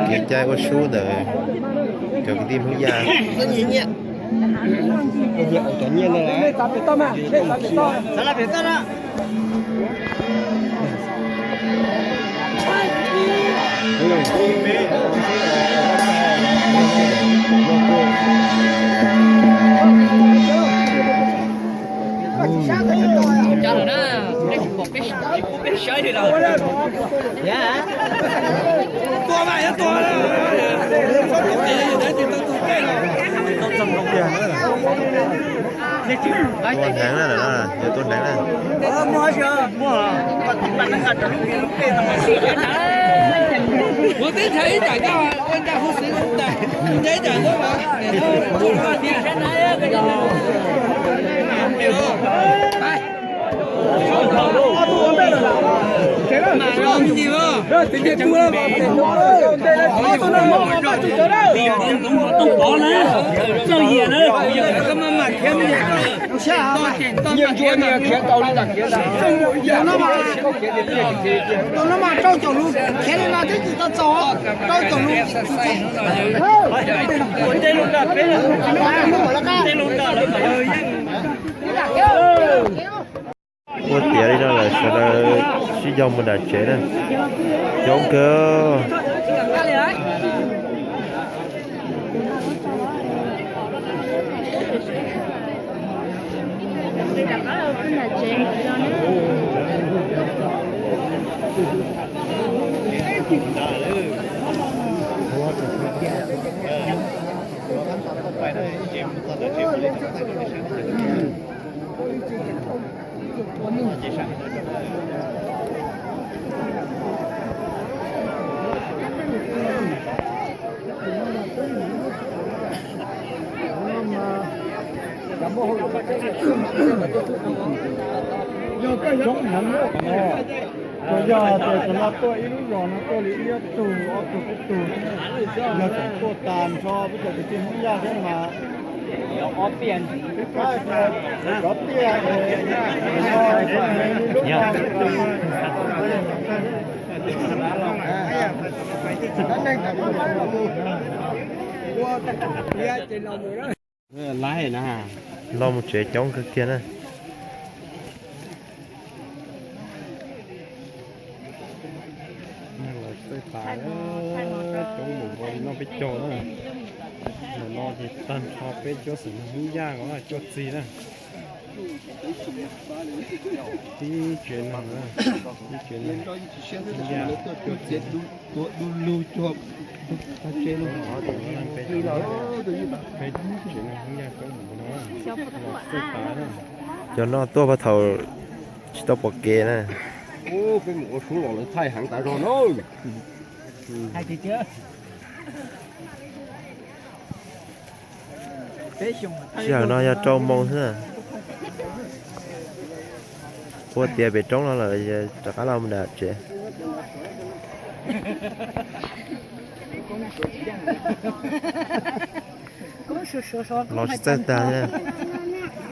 Kev cai ua sub ntawm cov kwv tij Hmoob Yaj. Tua hneev na, yog tua hneev na. Tus no mas rau caum lus khiav li no twb tsis tau txaus, rau caum lus. Ua tiav li no lawm sawv daws sib yaug mus nram tsev na. Coob kawg. Yog tias cov no tuaj ib lub zos no tuaj li ib ob tug ob tug peb tug, yog tseem tuaj tag nrho peb cov kwv tij Hmoob Yaj thiab mas, cov tiaj, los mus tsev coob kawg kiag na. Txawj tas, coob mus nkaus li no peb caug na. Ntawm no ces tag nrho peb cuab xeem Hmoob Yaj ko cuaj txiv na. Tib tsev neeg, tib tsev neeg Hmoob Yaj cuaj txiv. Peb tsev neeg Hmoob Yaj coob mus no, los txawj tas na. Cov no tuaj puag thaum tsis tau pom kev na. Peb mus ua sub los lawv thaij heev tas zog na. Sij hawm no yog rau moos xwb na. Ua tiav pem roob no lawm rov qab los mus nram tsev. Los tsis txawj tag thiab.